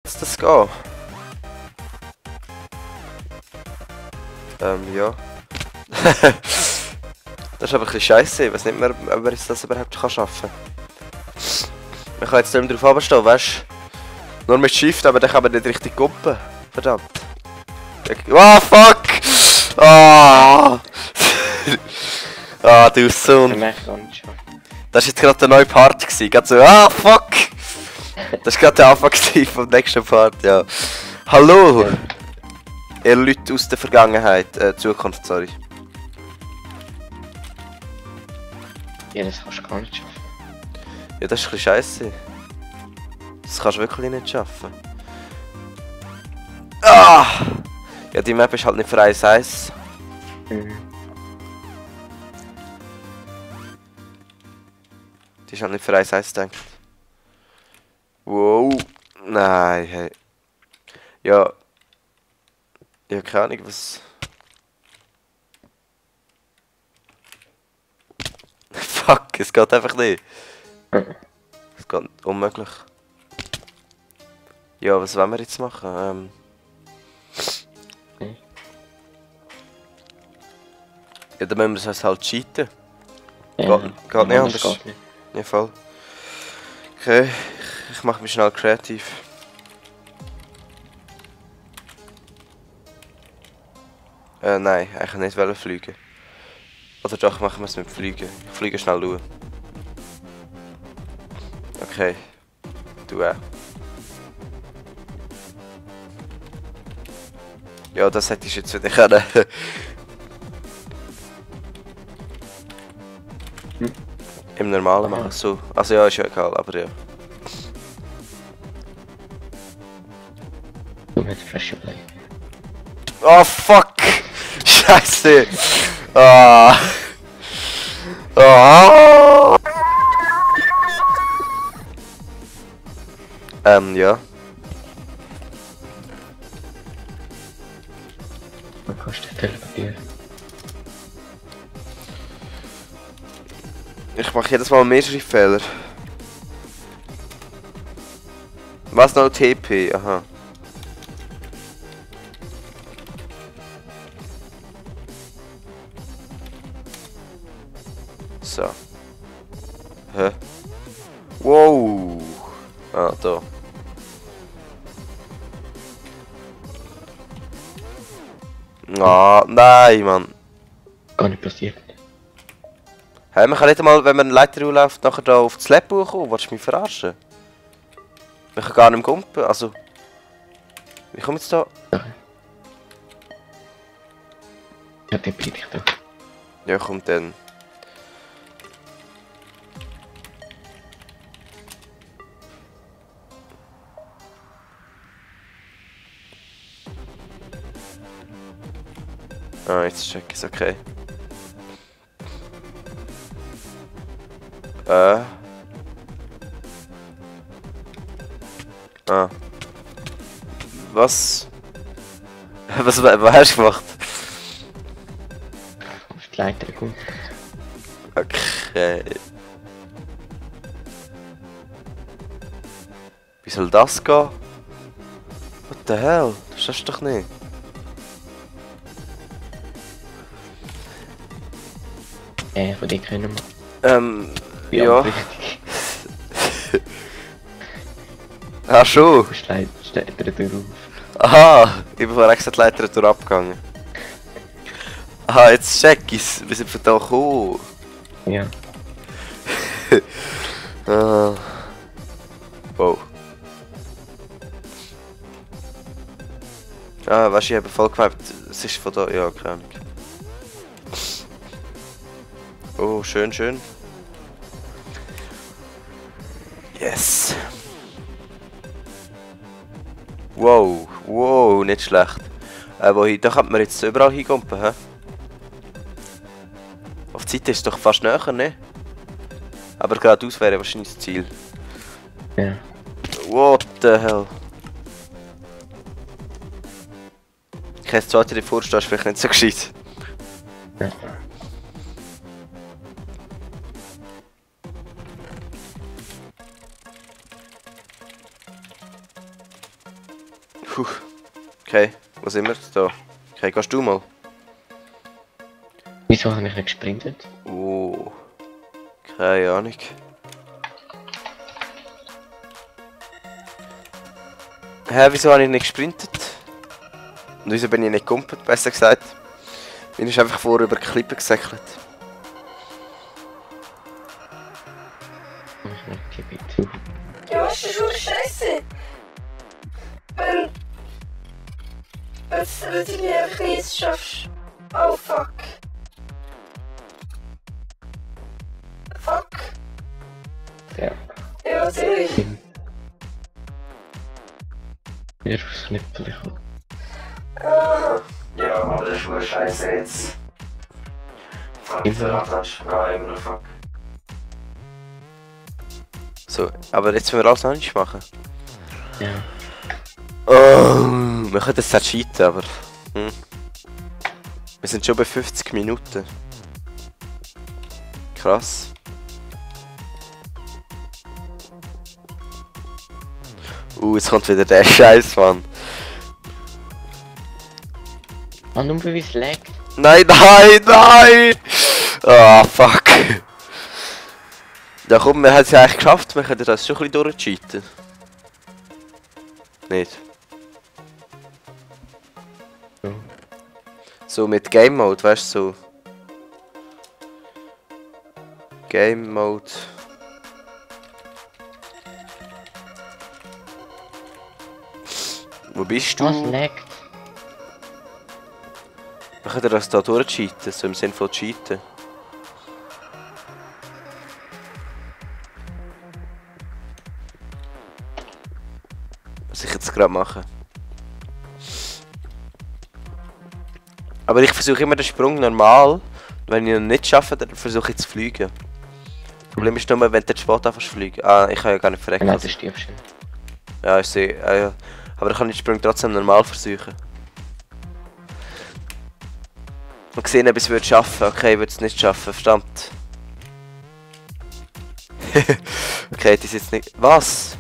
jetzt das gehen? Ja. Das ist aber ein bisschen scheiße. Ich weiß nicht mehr, ob er das überhaupt schaffen kann. Man kann jetzt nicht mehr drauf runterstehen, weißt du? Nur mit Shift, aber dann kann man nicht richtig guppen. Verdammt. Oh, fuck! Ah! Ah, du Sohn. Das war jetzt gerade der neue Part. Gerade so, ah, fuck! Das war gerade der Anfang vom nächsten Part, ja. Hallo! Ihr Leute aus der Vergangenheit, Zukunft, sorry. Ja, das kannst du gar nicht schaffen. Ja, das ist ein bisschen scheisse. Das kannst du wirklich nicht schaffen. Ah! Ja, die Map ist halt nicht für 1-1. Mhm. Die ist halt nicht für 1-1 gedacht. Wow. Nein, hey. Ja. Ja, keine Ahnung, was... Fuck, es geht einfach nicht. Es geht unmöglich. Ja, was wollen wir jetzt machen? Ja, dann müssen wir es halt cheaten. Ja, Geht nicht anders. Geht nicht. Ja, voll. Okay, ich mache mich schnell kreativ. Nein, eigentlich nicht wollen fliegen. Oder doch, machen wir es mit Fliegen. Ich fliege schnell schauen. Okay. Du auch. Ja, das hätte ich jetzt wieder können. Im Normalen machen so. Also ja, ist ja egal, aber ja. Du mit Fresh Play. Oh fuck! Scheiße! Ah! Ah! Ja. Man kannst dich teleportieren. Ich mache jedes Mal mehr Schriftfehler. Was noch TP? Aha. So. Hä? Wow! Ah, da. Ah, nein, Mann. Gar nicht passiert. Hey, man kann nicht einmal, wenn man eine Leiter läuft, nachher da auf das Lab kommen. Willst du mich verarschen? Man kann gar nicht mehr gumpen. Also. Wie kommt jetzt da? Ja, den bin ich da. Ja, kommt dann. Ah, jetzt check ich's, okay. Ah. Was? Was hast du gemacht? Auf die Leiter kommt. Okay. Wie soll das gehen? What the hell? Das schaffst du doch nicht. Von dir können wir. Ja. Ah, schon? Du Leiter drauf. Aha, ich bin vorher extra die Leiter durch abgegangen. Aha, jetzt check ich's. Wir sind von da gekommen. Ja. Ah. Wow. Ah, weißt du, ich habe voll gemerkt, es ist von da. Ja, keine Ahnung. Oh, schön, schön. Yes. Wow, wow, nicht schlecht. Wohin? Da kann man jetzt überall hingumpen, hä? Auf die Seite ist es doch fast näher, ne? Aber geradeaus wäre wahrscheinlich das Ziel. Ja. What the hell? Ich hätte zwar dir vorstellen, ist vielleicht nicht so gescheit. Ja. Puh. Okay, wo sind wir? Da. Okay, gehst du mal? Wieso habe ich nicht gesprintet? Oh. Keine Ahnung. Hä, wieso habe ich nicht gesprintet? Und wieso bin ich nicht gekumpelt, besser gesagt? Bin ich einfach vorher über die Klippe gesäckelt. Ich gebe zu. Ja, was ist schon scheiße? Wenn du mir einfach nichts schaffst. Oh fuck. Fuck. Ja. Ja, ziemlich. Wieder aufs Knüppel. Ah, Ja, aber das ist wohl scheiße jetzt. Fuck, Immer. immer noch fuck. So, aber jetzt müssen wir alles noch nicht machen. Ja. Oh, wir können das jetzt cheaten, aber... Wir sind schon bei 50 Minuten. Krass. Jetzt kommt wieder der Scheiß, Mann. Ah, nur weil es laggt. Nein, nein, nein! Ah, fuck. Ja komm, wir haben es ja eigentlich geschafft, wir können das schon ein bisschen durchcheaten. Nicht? Ja. So mit Game Mode, weißt du, so. Game Mode. Wo bist Was du? laggt? Wir können das da durchcheaten, so im Sinne von cheaten. Was ich jetzt gerade mache. Aber ich versuche immer den Sprung normal. Wenn ich ihn nicht schaffe, dann versuche ich zu fliegen. Das Problem ist nur, wenn du zu spät anfängst zu fliegen. Ah, ich kann ja gar nicht verrecken. Nein, das stirbst du. Ja, ich sehe. Ja. Aber ich kann den Sprung trotzdem normal versuchen. Mal sehen, ob ich es schaffen würde. Okay, ich würde es nicht schaffen, verdammt. Okay, das ist jetzt nicht... Was?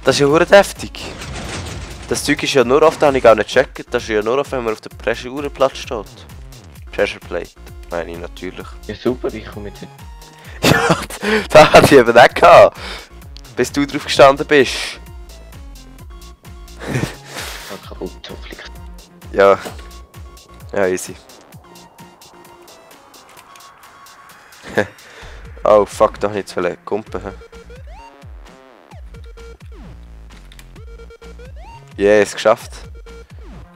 Das ist ja verdammt heftig. Das Zeug ist ja nur oft, habe ich auch nicht gecheckt. Das ist ja nur oft, wenn man auf der Pressure-Uhr-Platte steht. Pressure Plate, meine ich natürlich. Ja super, ich komme jetzt. Ja, da hatte ich eben nicht gehabt. Bis du drauf gestanden bist. Kaputt, hoffentlich. Ja. Ja, easy. Oh fuck, da habe ich jetzt eine Kumpe. Yes, geschafft.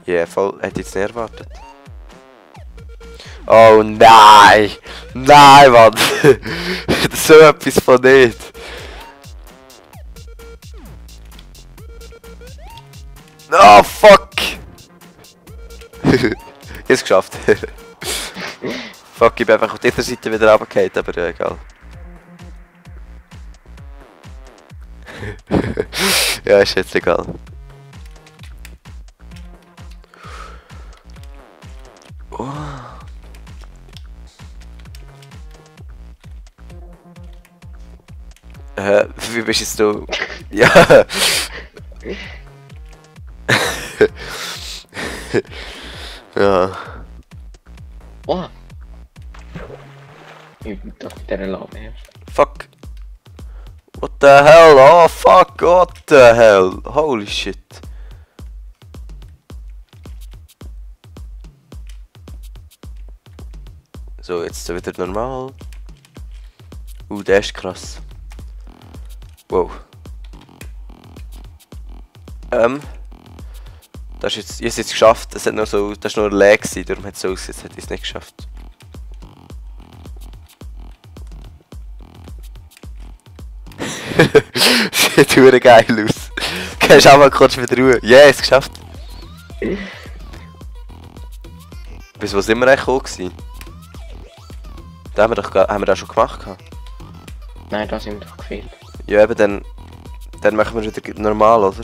Yeah, voll. Hätte ich jetzt nicht erwartet. Oh nein! Nein, Mann! So etwas von nicht! Oh fuck! Jetzt geschafft. Fuck, ich bin einfach auf dieser Seite wieder runtergefallen, aber ja, egal. Ja, ist jetzt egal. Oh. Wie bist jetzt du? Ja! Ja. Oh! Ich bin doch mit dieser Lava her. Fuck. What the hell? Oh fuck, what the hell? Holy shit. So, jetzt wieder normal. Der ist krass. Wow. Das ist jetzt, ich habe es jetzt geschafft. Das hat nur so, das ist nur Lag gewesen, darum hat es so ausgesehen, hätte ich es nicht geschafft. Sieht verdammt geil aus. Gehst auch mal kurz wieder Ruhe. Yes, geschafft. Bis wo sind wir eigentlich gekommen gewesen? Da haben wir das schon gemacht gehabt. Nein, da sind wir doch gefehlt. Ja, eben dann machen wir wieder normal, oder?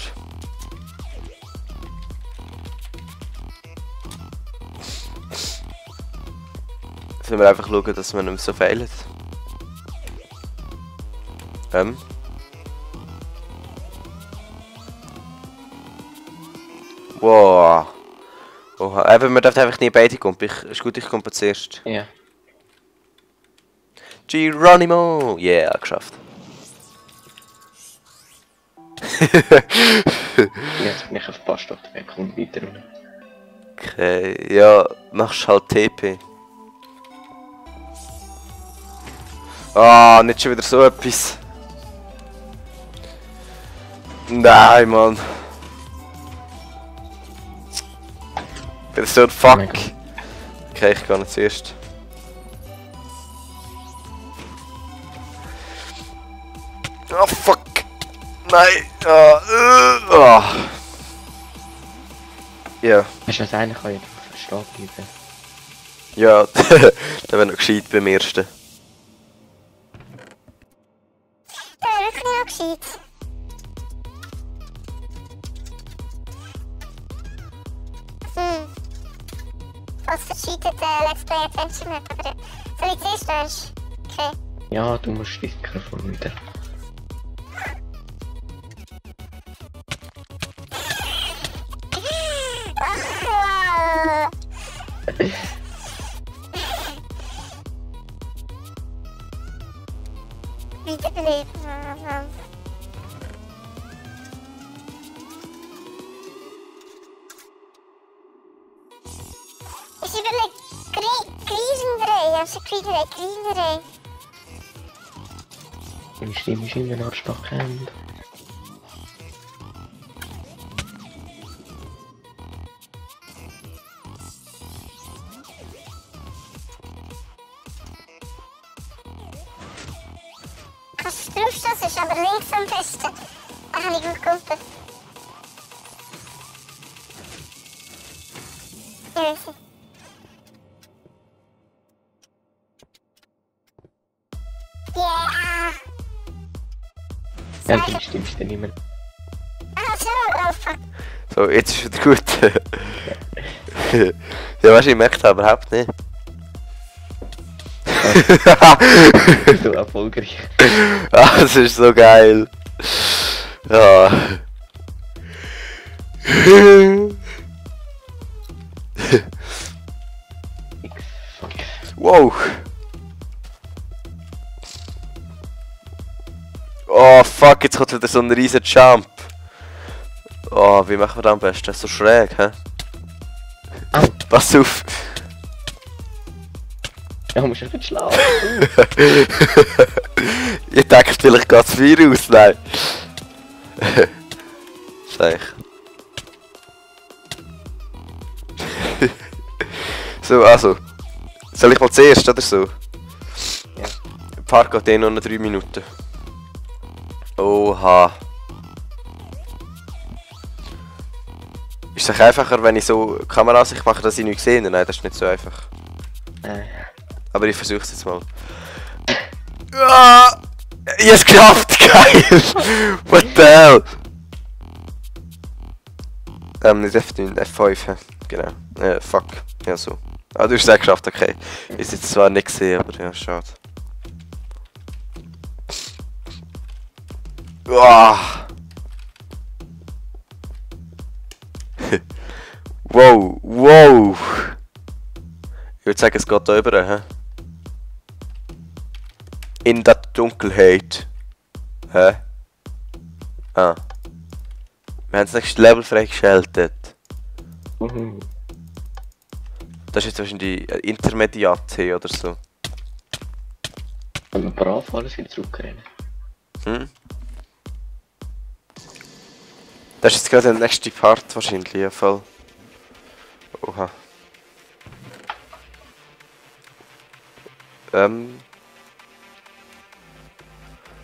Jetzt müssen wir einfach schauen, dass wir nicht mehr so fehlen. Wow. Oha, eben, man darf einfach nie beide kumpen. Ist gut, ich kumpe zuerst. Ja. Geronimo! Yeah, geschafft. Jetzt bin ich auf Bastard weg und weiter. Okay, ja, machst halt TP. Ah, nicht schon wieder so etwas. Nein, Mann. Bin so ein Fuck. Okay, ich gehe nicht zuerst. Oh fuck! Nein! Ja. Hast du das eine kann ich verstehen bleiben? Ja, der wäre noch gescheit beim ersten. Ja, wirklich noch gescheit. Was verschiedet Let's Play Adventure Map, aber soll ich zuerst löschen? Okay. Ja, du musst das Mikrofon wieder. Wow. Wiederbeleben. Ich überlege, Krisenrei, also Krisenrei. Meine Stimme ist immer noch stockend. Kannst du drauf, das ist aber links am besten. Da habe ich gut geholfen. Ja, weiß ich. Yeah! Ja, deine Stimme ist dann immer. Ah, schon, oh fuck. So, jetzt ist wieder gut. Ja, weißt du, ich merke das überhaupt nicht. So erfolgreich. Ah, das ist so geil. Ja. Fuck. Wow. Oh fuck, jetzt kommt wieder so ein riesen Jump. Oh, wie machen wir das am besten? So schräg, hä? Au. Pass auf. Ja, musst du nicht schlafen. Ich denke, vielleicht geht es Feuer aus. Nein. Sag ich. So, also. Soll ich mal zuerst, oder so? Ja. Der Part geht eh noch 3 Minuten. Oha. Ist es einfacher, wenn ich so Kameraansicht mache, dass ich nichts sehe? Nein, das ist nicht so einfach. Aber ich versuche es jetzt mal. Ah, ich habe es geschafft, geil! What the hell? Nicht F9, F5, hä? Genau. Fuck. Ja, so. Ah, du hast es auch geschafft, okay. Ist jetzt zwar nicht gesehen, aber ja, schade. Uah. Wow, wow! Ich würde sagen, es geht da über, hä? In der Dunkelheit. Hä? Ah. Wir haben das nächste Level freigeschaltet. Das ist jetzt wahrscheinlich Intermediate oder so. Wenn wir brav alles wieder zurückrennen. Hm? Das ist jetzt gerade der nächste Part wahrscheinlich, ja voll. Oha.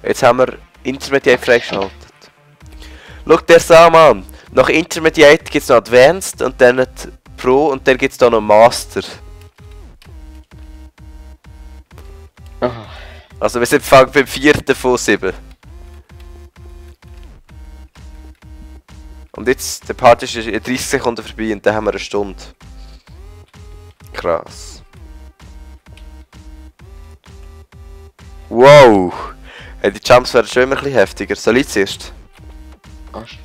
Jetzt haben wir Intermediate freigeschaltet. Schau dir das an, Mann. Nach Intermediate gibt es noch Advanced und dann die Pro und dann gibt es da noch Master. Aha. Also wir sind beim 4. von 7. Und jetzt, der Part ist in 30 Sekunden vorbei und dann haben wir eine Stunde. Krass. Wow! Hey, die Jumps werden schon immer ein bisschen heftiger. Soll ich zuerst? Arsch.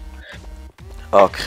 Okay.